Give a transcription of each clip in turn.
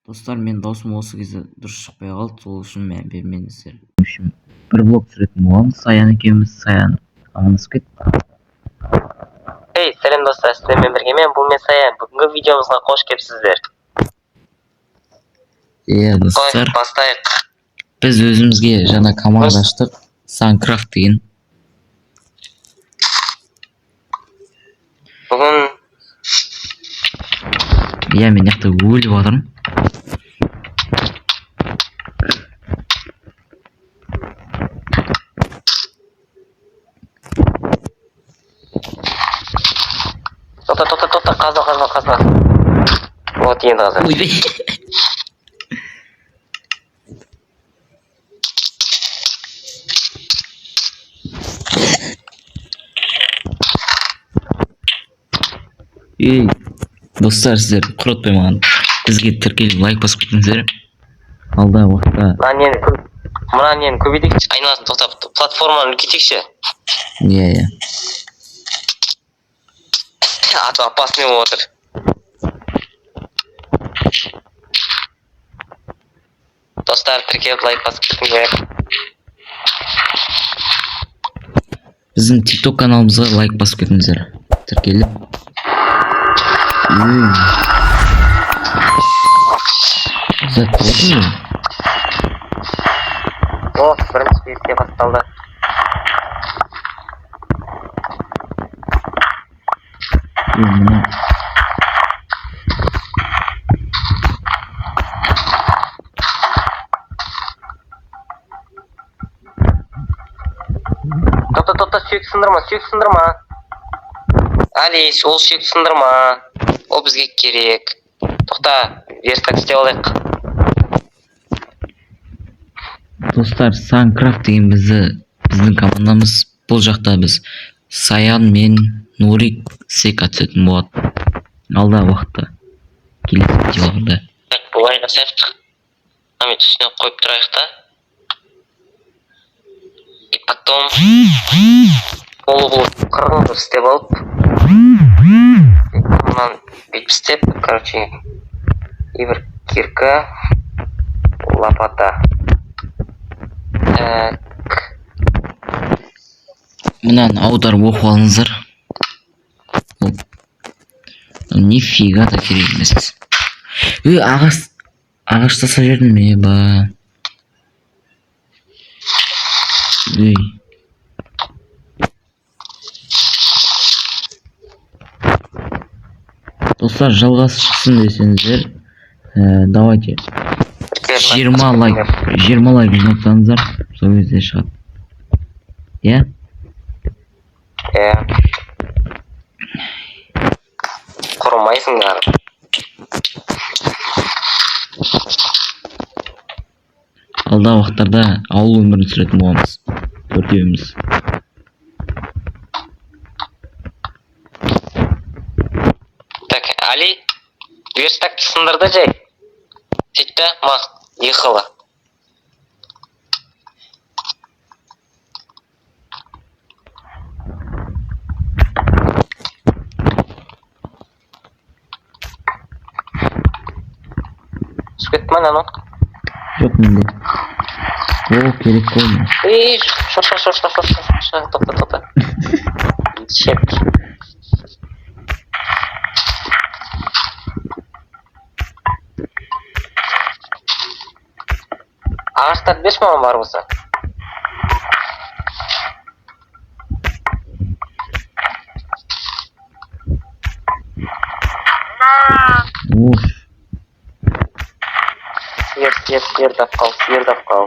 Достар, мен даусым осы кезде дұрыс шықпай қалды, сол үшін мән бермеңіздер. Үшін бір блог түсіретін боламыз, Саян екеуміз. Саян, амандасып кет. Ей, сәлем, достар, сіздермен бірге мен, бұл мен, Саян. Бүгінгі видеомызға қош келіпсіздер. Иә, Қой, достар, бастайық. Біз өзімізге жаңа команда аштық, Санкрафт деген. Бүгін Иә, мен мына жақта өліп жатырмын. Тоқта, тоқта, тоқта, қазба, қазба, қазба. Вот енді қаза. Ойбай. Ей, достар, сіздер құртпай маған бізге тіркеліп, лайк басып кетіңіздер. Алдағы уақытта Мына нені көбейтейікші, айналасын, тоқтап, платформаны үлкейтейікші. Иә. А то опасный болып отыр. Достар, тіркеліп, лайк басып кетіңдер. Біздің Тикток каналымызға лайк басып кетіңіздер, тіркеліп. Ей. Зат болатын ба? О, бірінші версия басталды. Ей, мына Тоқта, тоқта, сүйек сындырма, сүйек сындырма. Алис, ол сүйек сындырма. Ол бізге керек. Тоқта, верстак істеп алайық. Достар, Санкрафт деген біздің командамыз. Бұл жақта біз, Саян мен Нурик, Сека түсетін болады алдағы уақытта, келесі видеоларда. Так, былай жасайық. Мына үстіне қойып тұрайық та. И потом полублок қырғын қылып істеп алып, мынаны бүйтіп істеп, короче, и бір кирка, лопата. Так, Мынаны аударып оқып алыңыздар. Ол нифига да керек емес. Ей, ағаш тастап жібердім, еба. Ей, достар, жалғасы шықсын десеңіздер, давайте 20 лайк, 20 лайк жинатсаңыздар, сол кезде шығады, иә. Иә. Құрымайсыңдар. Алдағы уақыттарда ауыл өмірін сүретін боламыз төртеуміз. Так, Али, верстакты сындырды жай. Сөйтті, мах, ехала. Түсіп кетті ма анау? Жоқ, менде ол керек қой маған. Ей, шошқа, шошқа, шошқа, шошқа, тоқта, тоқта. Шек. Ағаштарды берші маған бар болса. Оф. Сиыр, сиыр, сиыр да қал, сиыр да қал.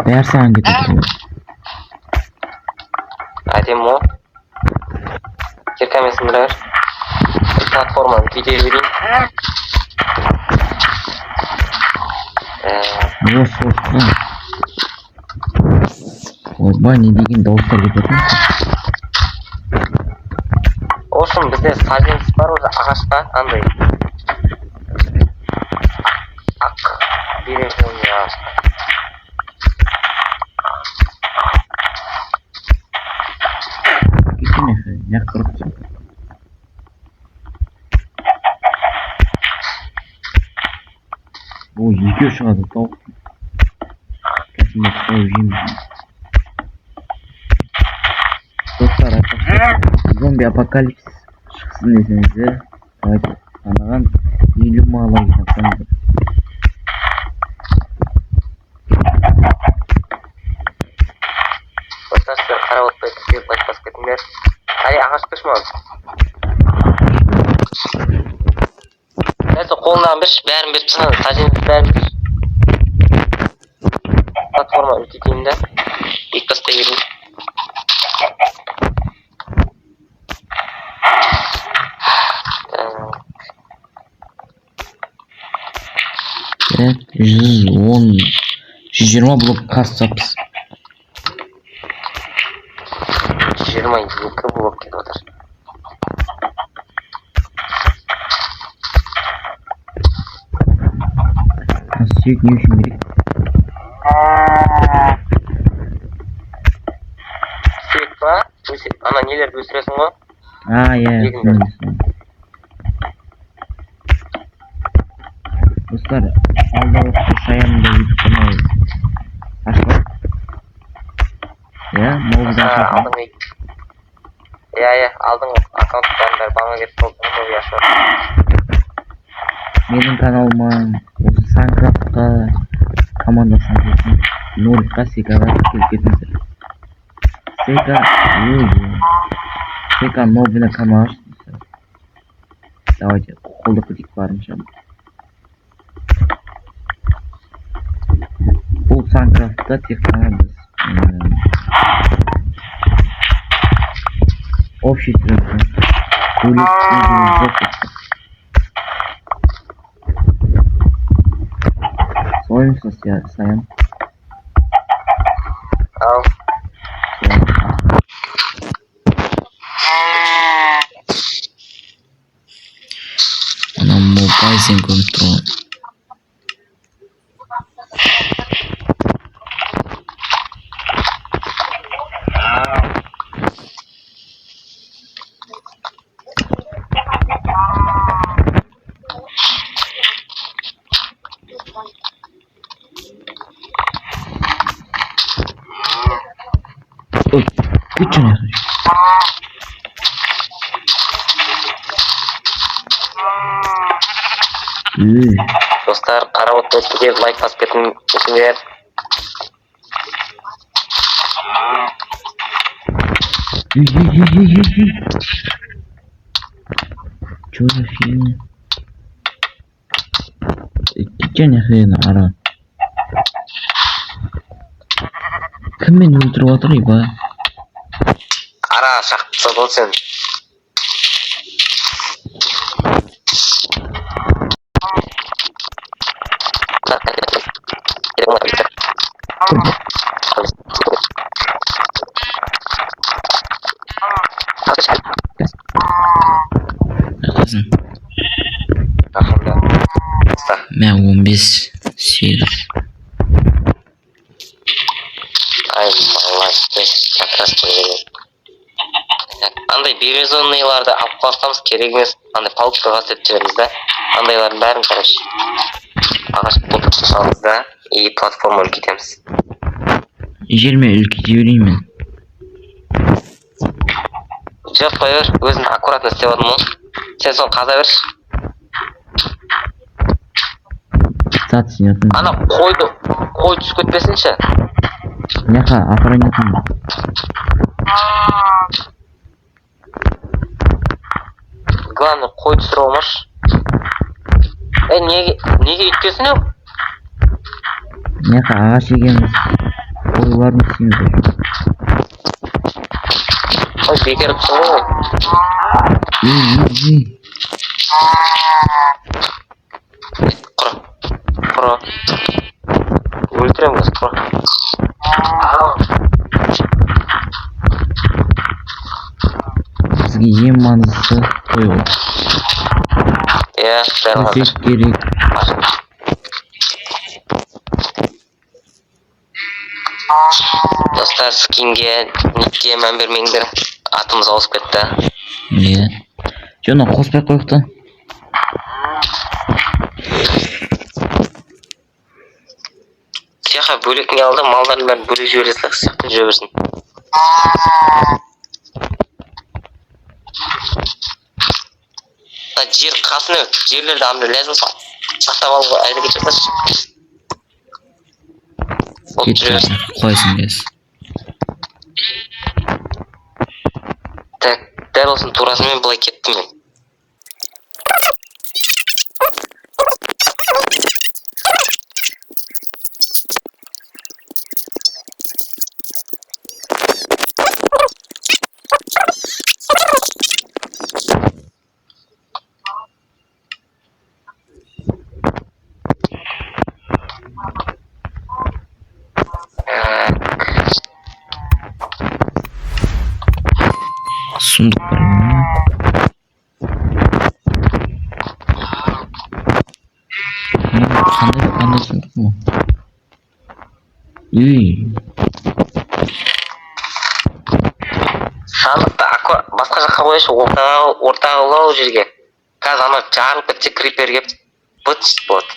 Бәрі саған кетеді ғой. Әдемі ғой. Киркамен сындыра бер. Платформаны күйте жіберейін. О, шошқа. Ойбай, не деген дауыстар кетіп жатыр. В общем, бізде саженец бар уже ағашқа андай. Ақ березовый ағашқа. Неғып тұрып тұрсың? О, екеу шығады тауық. Кәсімгі тауық жейміз. Достар, айтпақшы, зомби апокалипсис шықсын десеңіздер, давайте анаған 50 000 лайк тапсаңыздар. Достар, сіздер қарап отпай, тіркеліп, лайк басып кетіңдер. Али, ағаш берші маған. Дәл сол қолыңдағын берші, бәрін беріп тастаған, тәжірибе бәрін берші. Платформа үлкейтейін да, екі бастай берейін. Так. Так, 110, 120 блок қазсаппыз. 22 блок кетіп отыр. Сүйек не үшін керек? Сүйек па? Ана нелерді өсіресің ғой? А, иә, Егіндер. түсіндім. Достар, алдағы уақытта Саянның ютуб каналы ашылады. Иә, новыйдан А, ашатын. алдыңғы, иә, алдыңғы аккаунттардың бәрі банға кетіп қалды, новый ашып. Менің каналыма, осы Санкрафтқа командасына келсін. Нурикқа, Секаға келіп кетіңіздер. Сека, ой, Сека новый на канал ашты. Давайте қолдап кетейік барынша. Бұл Санкрафтта тек қана біз общий түсіреміз. Бөлек өзіміз жоқ достар. Солай емес пе, Саян? Ал. Солай. Ана Мобайзен көрініп тұр ғой. Ой, кетші ана жаққа. Үй, Достар, қарап отпай, тіркеліп, лайк басып кетіңдер. Үй, үй, үй, үй, үй, үй. Чё за фигня? Кетші ана хрена, ара. Кім мені өлтіріп жатыр, еба? Ара, шақып тастады ғой сені. Қайсың? Ақырында. Мә, 15, 8. Ай, молодец, как раз қойған. Андай бирюзовныйларды алып қалсамыз, керек емес, андай палкаға істетіп жібереміз да. Андайлардың бәрін, короче, ағаш толтырып саламыз да, и платформа үлкейтеміз. Жерме үлкейте берейін мен. Жоқ, қоя бер, өзім аккуратно істеп алдым ғой. Сен соны қаза берші. Зат сенетін. Ана қойды, қой түсіп кетпесінші. Мыняқа охранятын. Главное, қой түсіріп алмашы. Ей, неге өйткесің ау? Мыняқа ағаш егеміз. Қойларын істейміз. Ой, бекер тұр ғой. Ей, ей, ей. Құр. Құр. Өлтіремін қазір, құр. Ау. Бізге ең маңыздысы қой ғой. Иә, дәл қазір. Төсек керек. Достар, скинге, никке мән бермеңдер. Атымыз ауысып кетті. Иә. Жоқ, мына қоспай ақ қояйық та. Жаққа бөлек не алды, малдардың бәрін бөлек жібере салайық, сияқты жүре берсін. Мына жер қасына жерлерді андай ләзім сақтап алуға әрекет жасашы. Болып Кет жүре берсін. Қойсын қазір. Так, дәл осының турасымен былай кеттім мен. Так. Сұмдық бар ма? Қандай сұмдық мынау? Үй, Сандықты басқа жаққа қояйыншы, орталау жерге. Қазір ана жарылып кетсе, крипер келіп быт шыт болады.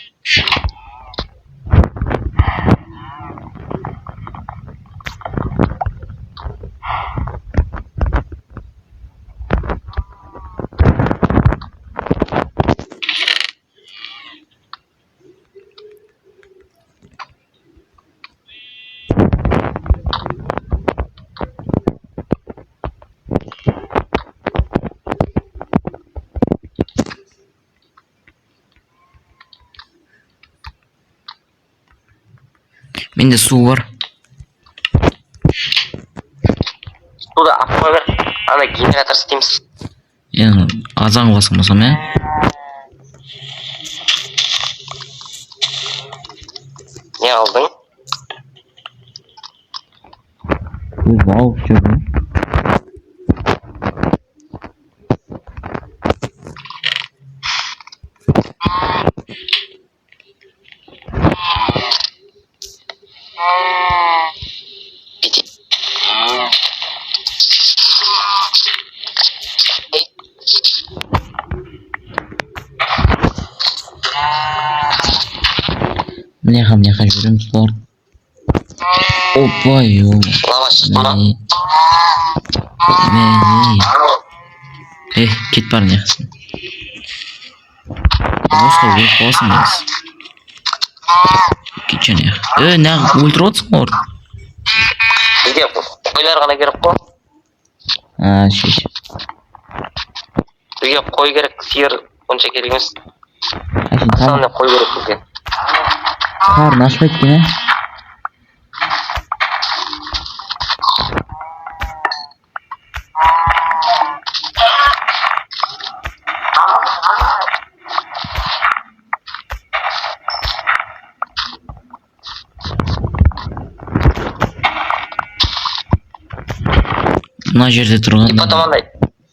Менде су бар. Суды алып қоя бер, ана генератор істейміз. Иә, азан қыласың болсам, иә? Не алдың? Өзім алып жүрмін. Бүйтейік. Мына жаққа, мына жаққа жүреміз солар. Опа, ё. Лава шықты ма? Мә. Мә. Е, кет бар мына жақтан. Босқа өліп қаласың негізі. Кетші ана жаққа. Е, неғып өлтіріп отырсың оларды? Бізге қойлар ғана керек қой. А, шеш. Бізге қой керек, сиыр онша керек емес. Әшейін Основной қой керек бізге. қарын ашпайды екен, ә? Мына жерде И тұрған потом андай,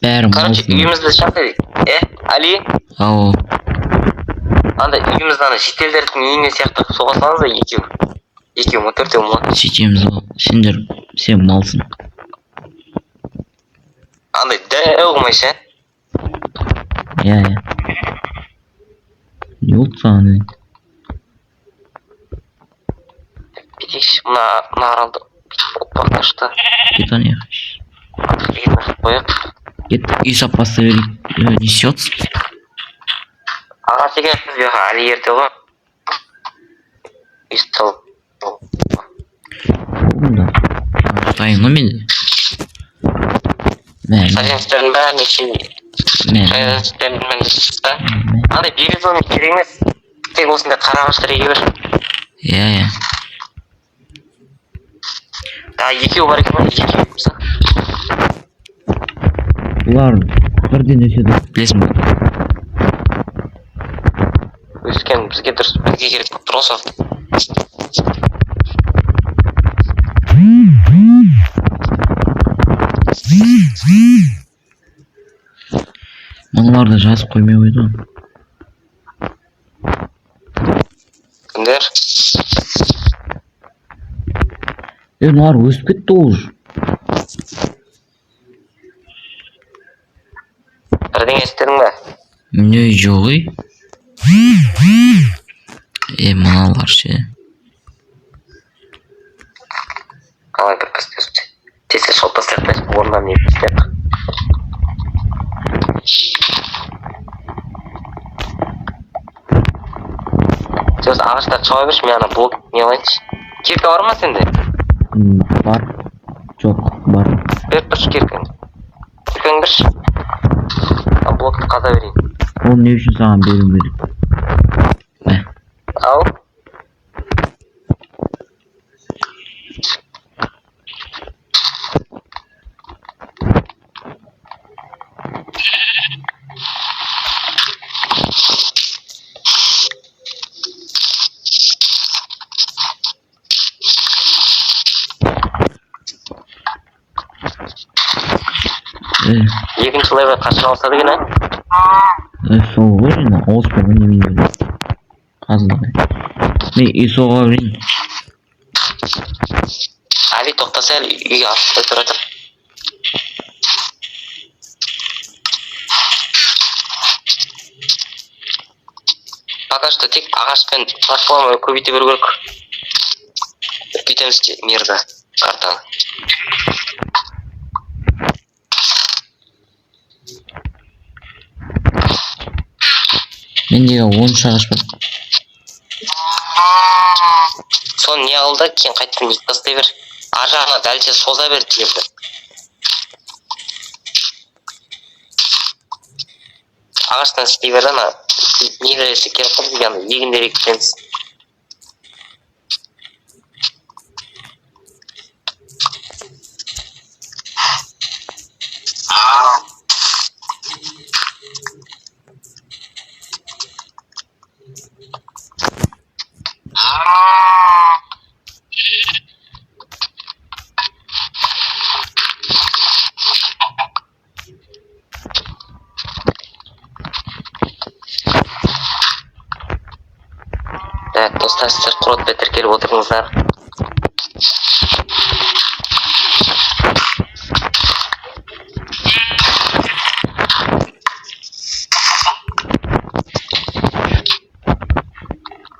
бәрі короче, малсың. үйімізді шақыр. Е, Али, Ау, андай үйімізді ана шетелдердің үйіне сияқты қылып соға салыңыз да екеу. Екеу ма, төртеу ма? сөйтеміз ғой. Сендер, сен малсың. Андай дәу қылмай ше. Иә, иә. Не болды саған? Е? Бүйтейікші, мына аралды бүйтіп оппа ашты. Кет ана жаққа. Қояйық. Кет, үй сап баста берейік. Е, не істеп? Ағаш екен бізге әлі ерте ғой. Үй салып. Онда. Дайын ғой менде. Мә, мә, Саженецтердің бәрін ішін мә, саженецтердің бәрін ішті. мә. Андай березовый керек емес. Тек осындай қара ағаштар еге бер. Иә, иә. Да, екеу бар екен ғой, екеу болса. Бұлар бірден өседі. Білесің ба? Өскен бізге дұрыс, бізге керек болып тұр ғой сол. Мыналарды жазып қоймай қойды ғой. Кімдер? Е, мыналар өсіп кетті ғой уже. Не, жоқ ей. Е, мыналар ше. Қалай бір тез тез шауып тастайық та, орнынан не істеп. Сен осы ағаштарды шауа берші, мен ана блок не қылайыншы. Кирка бар ма сенде? Бар. Жоқ, бар. Беріп тұршы киркаңды. Киркаңды берші. Ана блокты қаза берейін. Ол не үшін саған беруім керек? Мә. Ал. Е, Екінші левел қашан ауысады екен, а? е, сол ғой жаңа ауыспай ма немене қазылай. Мен үй соға берейін. Али, тоқтаса, әлі үйге асықпай тұра тұр. Пока что тек ағашпен платформа көбейте беру керек. Үлкейтеміз мирді, картаны. Менде 13 ағаш бар. Соны не қыл да, кейін қайтадан егіп тастай бер. Ар жағына дәлше соза бер жерді. Ағаштан істей бер, ана не керек қой бізге, ана егіндер ектеміз. Так, достар, сіздер құротпай тіркеліп отырыңыздар.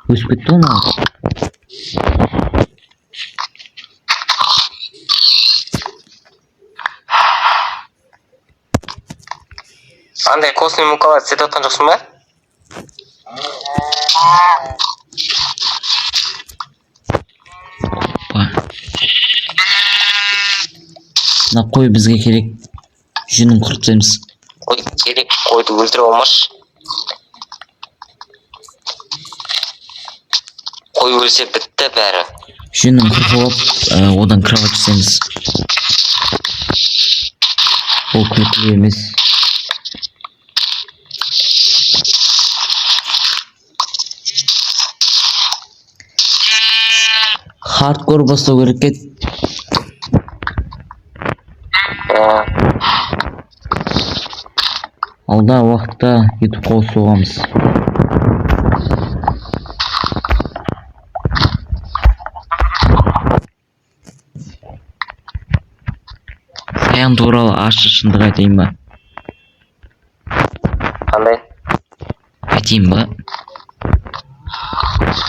Өсіп кетті ғой мына ағаш. Андай костный мукалар істетіп жатқан жоқсың ба? Опа. Мына қой бізге керек. Жүнін қырып тастаймыз. Қой керек, қойды өлтіріп алмашы. Қой өлсе бітті бәрі. Жүнін қырқып алып, одан кровать жасаймыз. Ол күлкілі емес. Хардкор бастау керек еді. Ә, Алда уақытта ютубқа соғамыз. Саян туралы ащы шындық айтайын ба? Қандай? Айтайын ба?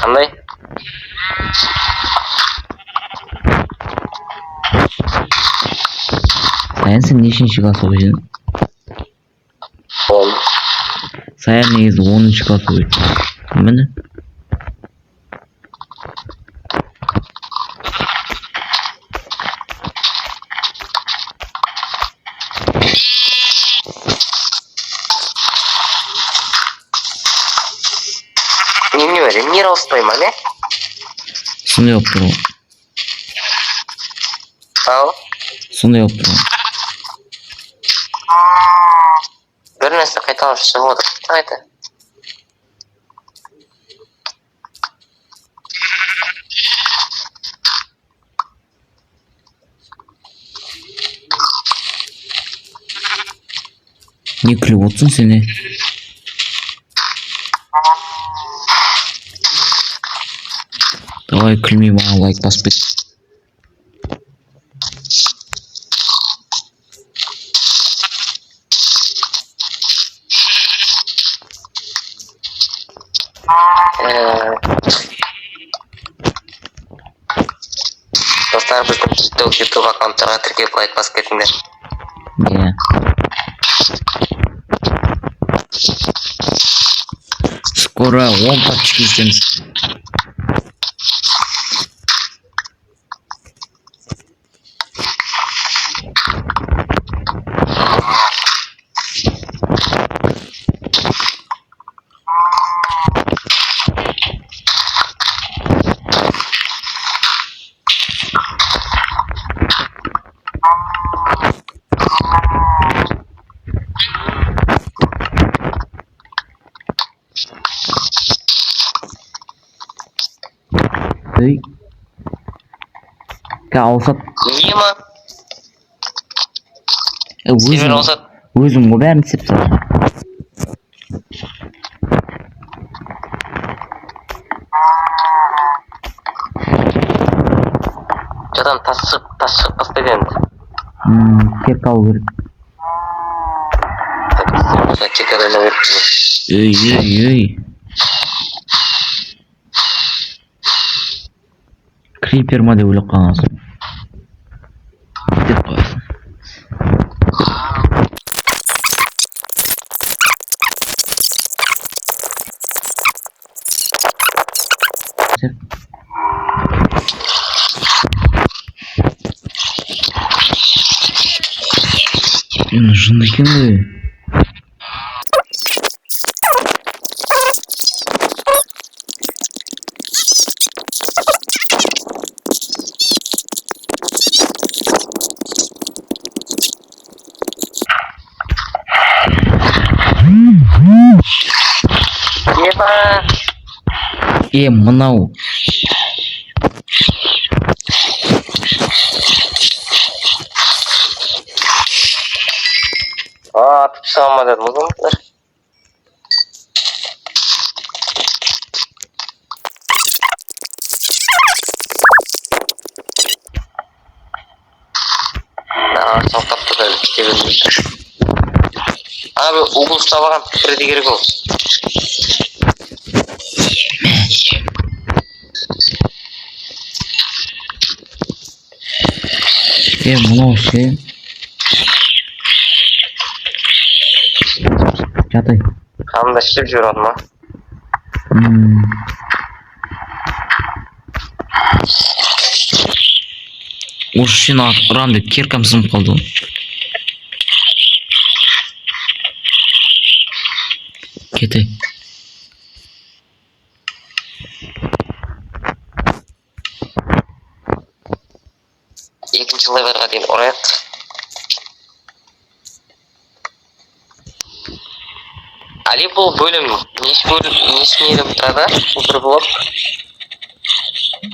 Қандай? Саян, сен нешінші класс оқисың? 10. Саян негізі 10-класс оқиды. Міне. Немене бар, мир ауыспай ма, не? Сондай болып тұр ғой. Ау. Сондай болып тұр ғой. Бір нәрсе қайталап шығып отыр. Қайта. Не күліп отырсың сен, е? Давай, күлмей маған лайк басып кет. Достар, біздің TikTok, YouTube аккаунттарға тіркеліп, лайк басып кетіңдер. Иә. Скоро 10 подписчик жетеміз. Ей. Ка ауысады. Ема, Е, сенен өзің, ауысады. Өзің ғой бәрін істеп тастадың. Жадан тас шығып, тас шығып бастайды енді. Кирка алу керек. Так, бізде киркада ойнау керек бізге. Ей, ей, ей. Крипер ма деп ойлап қалғансың. Деп қоясың. Деп. Мен жынды екен ғой. Ема, Е, мынау. А, атып шыға ма дедім ғой. Ағаш тапты да кете бермейді. Ана бір угол ұстап алған пікірді керек ол. Е, мынау ше. Жатай. Қанымды ішіп жіберіп ма? Осы сені атып ұрам деп киркам сынып қалды ғой. Кетей. Екінші левелға дейін ұрайық. Али, бұл бөлім неше бөлім, неше неден тұрады? Бұл бір блок.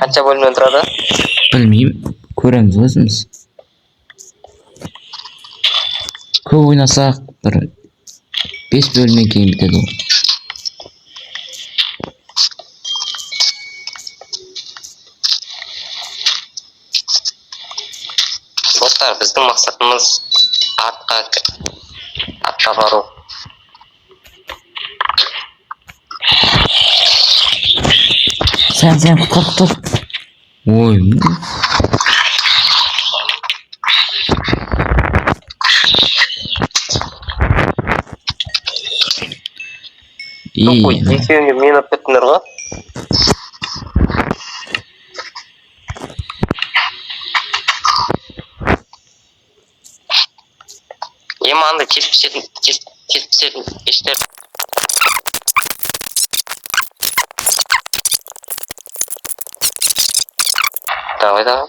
Қанша бөлімнен тұрады? Білмеймін. Көреміз өзіміз. Көп ойнасақ бір 5 бөлімнен кейін бітеді ғой. Достар, біздің мақсатымыз атқа бару. Сен, сен, құтқар, құтқар. Ой. Тупой, И, екеуіңе мен алып кеттіңдер ғой. Ема, андай тез пісетін, тез тез пісетін пештер. Давай, давай.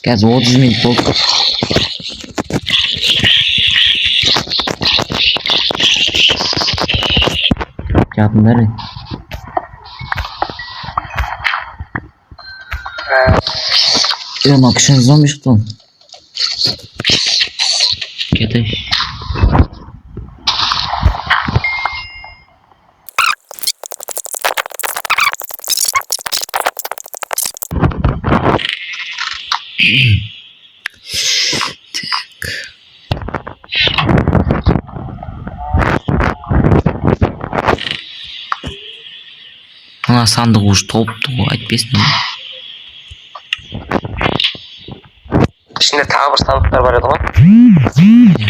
Қазір 30 минут болды. Жатыңдар. Ей. Е, мына кішкене зомби шықты ғой. Кетейік. Мына сандық уже толыпты ғой, айтпайсың ба? Ішінде тағы бір сандықтар бар еді ғой.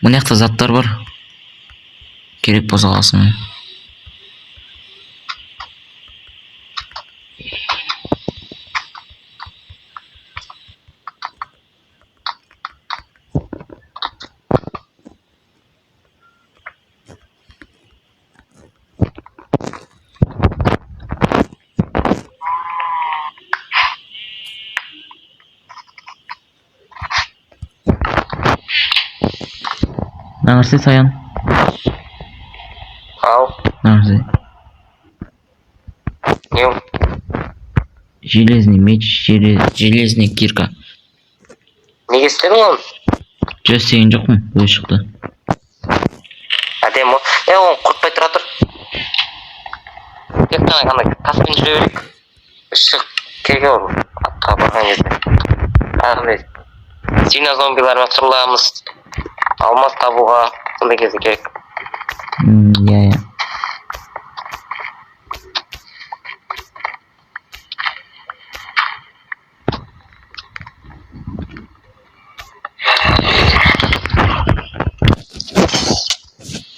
Мына жақта заттар бар. Керек болса аласың. Мына нәрсе, Саян. Ал, Мына нәрсе. не ол? Железный меч, железный кирка. Неге істедің оны? Жоқ, істеген жоқпын, өзі шықты. Әдемі. Е, оны құртпай тұра тұр. Тек қана ана таспен жүре берейік. Шығып керек ол атқа барған кезде. Андай свинозомбилармен қырыламыз. Алмаз табуға сондай кезде керек. Иә, иә.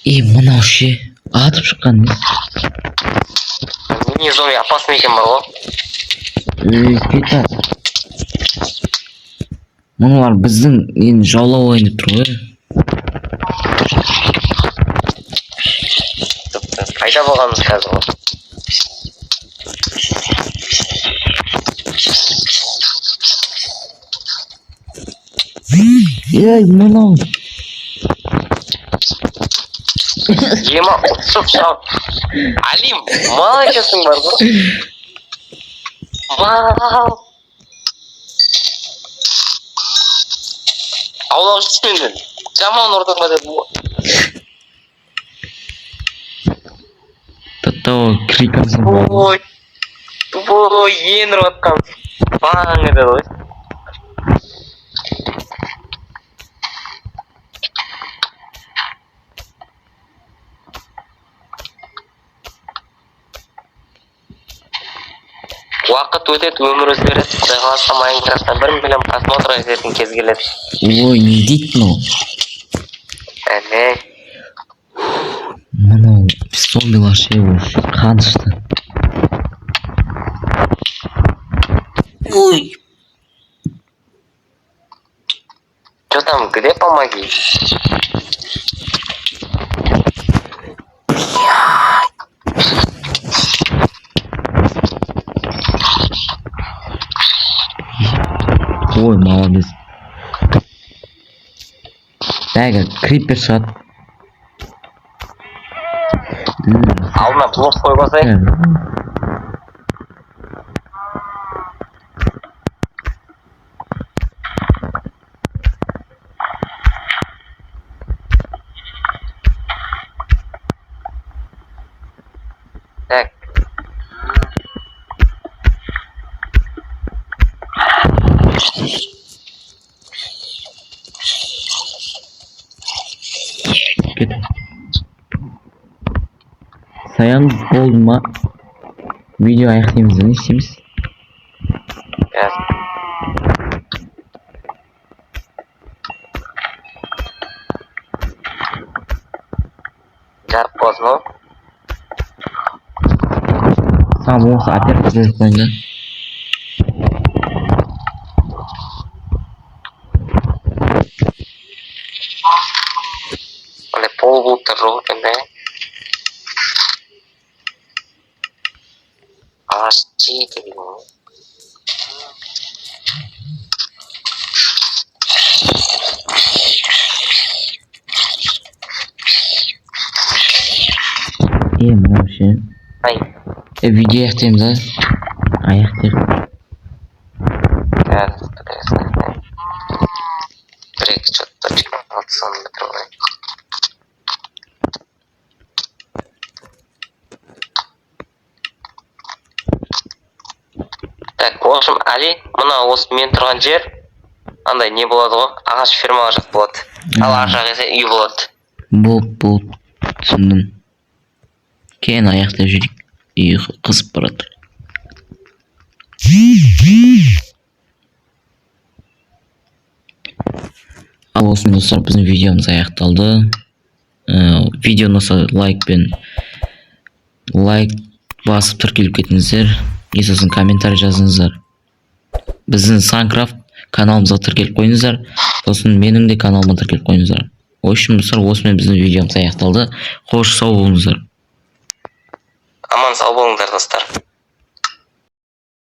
Е, мынау ше, атып шыққан не? Мини зомби опасный екен бар ғой. Ей, кет. Мыналар біздің енді жаулап алайын деп тұр ғой. Тіпті қайда болғанымыз қазір ғой. Ей, мынау. Ема ұшып шауып. Алим, мал екенсің бар ғой. Мал. Аулақ жүрсің менден. Жаман ұрдың ба дедім ғой. Тотал криком. Ой, тупой, ең ұрып атқан. Баң етеді ғой. Уақыт өтеді, өмір өзгереді. Құдай қаласа, Майнкрафтан 1 миллион просмотр жететін кез келеді. Ой, не дейді мынау? Әне, Мынау зомбилар ше, уже қанышты. Ой. Что там, где помоги? Ой, молодец. Бәгі, крипер шығады. Алдына блок қойып алсай. Так, Кет. Саян, болды ма? Видео аяқтаймыз да, не істейміз? Қазір. Жарық болсын ғой. Саған болмаса оператор қойып қояйын да. Андай полублоктар жоқ екен да. Ағаш жеті деген ғой. Е, мынау ше. Ай, Е, видео аяқтаймыз да. Аяқтайық. Қазір бітіресің. Бір екі четко 26 соны бітіріп алайын. Так, в общем, Али, мына осы мен тұрған жер, Андай не болады ғой, ағаш фермалар жақ болады. Ал ар жақ есе үй болады. Болып, болып, түсіндім. Кейін аяқтап жүрейік, үй қызып барады. Ал осымен, достар, біздің видеомыз аяқталды. Видео ұнаса, лайк пен лайк басып, тіркеліп кетіңіздер и сосын комментарий жазыңыздар. Біздің Санкрафт каналымызға тіркеліп қойыңыздар, сосын менің де каналыма тіркеліп қойыңыздар. В общем, достар, осымен біздің видеомыз аяқталды. Қош, сау болыңыздар. Аман сау болыңдар, достар.